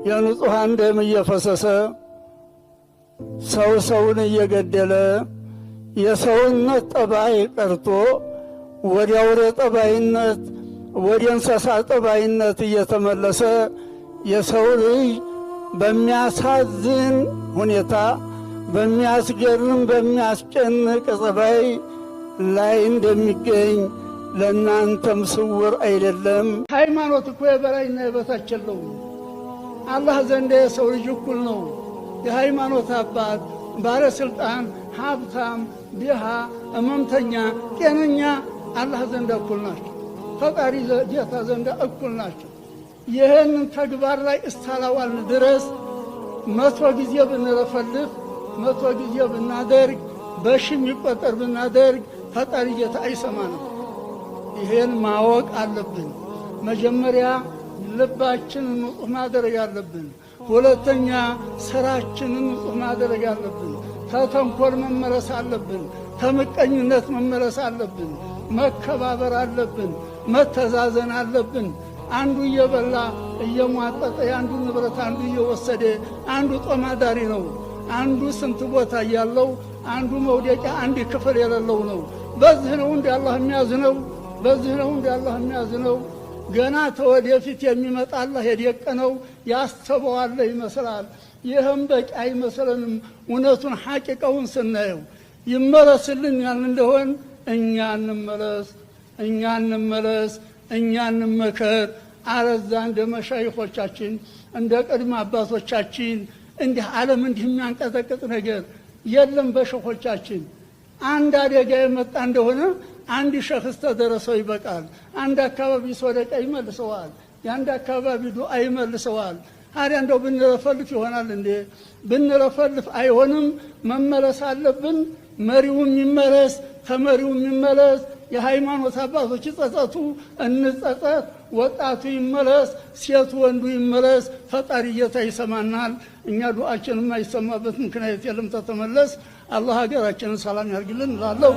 የንጹሐን ደም እየፈሰሰ፣ ሰው ሰውን እየገደለ፣ የሰውነት ጠባይ ቀርቶ ወደ አውሬ ጠባይነት፣ ወደ እንስሳ ጠባይነት እየተመለሰ፣ የሰው ልጅ በሚያሳዝን ሁኔታ በሚያስገርም በሚያስጨንቅ ጸባይ ላይ እንደሚገኝ ለእናንተም ስውር አይደለም። ሃይማኖት እኮ የበላይና የበታች የለውም። አላህ ዘንድ የሰው ልጅ እኩል ነው። የሃይማኖት አባት፣ ባለስልጣን፣ ሀብታም፣ ድሃ፣ እመምተኛ፣ ጤነኛ አላህ ዘንድ እኩል ናቸው። ፈጣሪ ጌታ ዘንድ እኩል ናቸው። ይህንን ተግባር ላይ እስካላዋልን ድረስ 100 ጊዜ ብንለፈልፍ፣ 100 ጊዜ ብናደርግ፣ በሺ የሚቆጠር ብናደርግ ፈጣሪ ጌታ አይሰማንም። ይሄን ማወቅ አለብን። መጀመሪያ ልባችንን ንጹህ ማድረግ አለብን። ሁለተኛ ስራችንን ንጹህ ማድረግ አለብን። ከተንኮል መመለስ አለብን። ከምቀኝነት መመለስ አለብን። መከባበር አለብን። መተዛዘን አለብን። አንዱ እየበላ እየሟጠጠ የአንዱ ንብረት አንዱ እየወሰደ፣ አንዱ ጦማዳሪ ነው። አንዱ ስንት ቦታ እያለው አንዱ መውደቂያ አንድ ክፍል የሌለው ነው። በዚህ ነው እንዲ አላህ የሚያዝነው? በዚህ ነው እንዲ አላህ የሚያዝነው? ገና ተወደፊት የሚመጣ አላህ የደቀነው ያስተበዋለ ይመስላል። ይህም በቂ አይመስለንም። እውነቱን ሐቂቀውን ስናየው ይመለስልን ያልን እንደሆን እኛ እንመለስ፣ እኛ እንመለስ፣ እኛ እንመከር። አለዛ እንደ መሻይኾቻችን እንደ ቅድመ አባቶቻችን እንዲህ ዓለም እንዲህ የሚያንቀጠቅጥ ነገር የለም። በሸኾቻችን አንድ አደጋ የመጣ እንደሆነ አንድ ሸኽስ ተደረሰው ይበቃል። አንድ አካባቢ ሶደቃ ይመልሰዋል። የአንድ አካባቢ ዱዓ ይመልሰዋል። ታዲያ እንደው ብንለፈልፍ ይሆናል እንዴ? ብንለፈልፍ አይሆንም። መመለስ አለብን። መሪውም ይመለስ፣ ተመሪውም ይመለስ። የሃይማኖት አባቶች ይጸጸቱ፣ እንጸጸት። ወጣቱ ይመለስ፣ ሴቱ ወንዱ ይመለስ። ፈጣሪ ጌታ ይሰማናል። እኛ ዱዓችን የማይሰማበት ምክንያት የለም። ተተመለስ አላህ ሀገራችንን ሰላም ያርግልን እላለሁ።